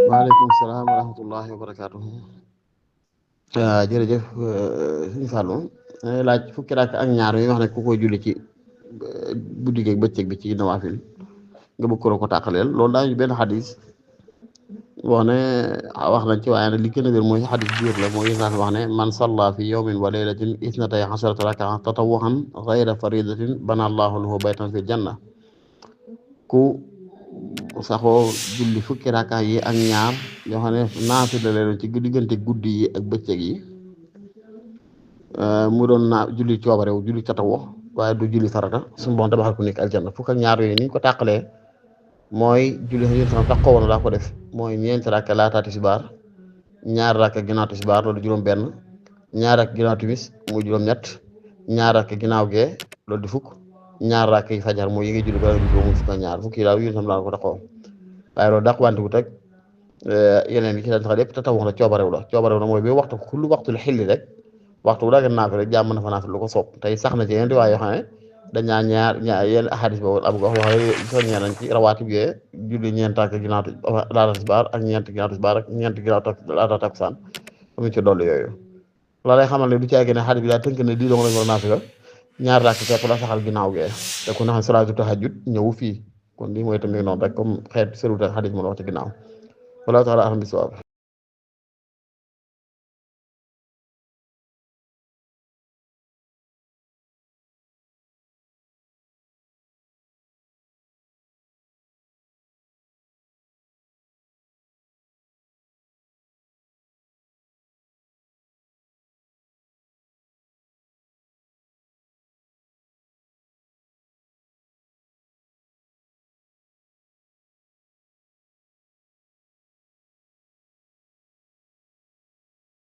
waaleykum salaam wa rahmatullahi wa barakaatuhu. Jërëjëf sëñ Fallou laaj fukki rakk ak ñaar yi nga xam ne ku koy julli ci guddi gi ak bëccëg bi ci nawaafil nga bëgg ko tàqaleel loolu daañu benn xadis wax ne wax nañ ci waaye nag li gën a wér mooy xadis bu wér la mooy yéen wax ne man salla fi yawmin wa laylatin isnatay asharata rakaa tatawuhan gayra faridatin bana allahu lahu baytan fi janna ku saxoo julli fukki rakka yi ak ñaar yoo xam ne naafila leen ci diggante guddi yi ak bëccëg yi mu doon julli coobarew julli tatawo waaye du julli farata suñu bon tabaxal ku nekk aljanna fukk ak ñaar yooyu ni ñu ko tàqalee mooy julli yéen sama tax xawoon daa ko def mooy ñeenti rakka laata tisbaar ñaar rakka ginnaaw tisbaar loolu juróom benn ñaar rakka ginnaaw timis muy juróom ñett ñaar rakka ginnaaw gee loolu di fukk ñaar rakk yi fajar mooy yi ngay julli bala di muy fukk ak ñaar fukki daal yéen sama laa ko taxaw waaye loolu dàq wante wut rek yeneen yi ci daan tax lépp te taw wax la coobarew la mooy bi waxtu kullu waxtu la xilli rek waxtu bu daa gën naafila rek jàmm na fa naafila lu ko soob tey sax na ci yeneen riwaay yoo xam ne dañ ñaar yenn ahadis boobu am nga wax yoo xam ne soññee nañ ci rawaatib yee julli ñeent ak ginnaaw laata tisbaar ak ñeent ginnaaw tisbaar ak ñeent ginnaaw laata takkusaan amuñ ci dolli yooyu la lay xamal ne du caagi ne xadis bi daa tënk ne di dong lañ war a naafila ñaar rakk képp la saxal ginnaaw gee te ku ne xam salaatu tahajjud ñëw fii kon lii mooy tamit noonu rek comme xeet sëruta xadis mën a wax ci ginnaaw wallahu taala alam bi sawaab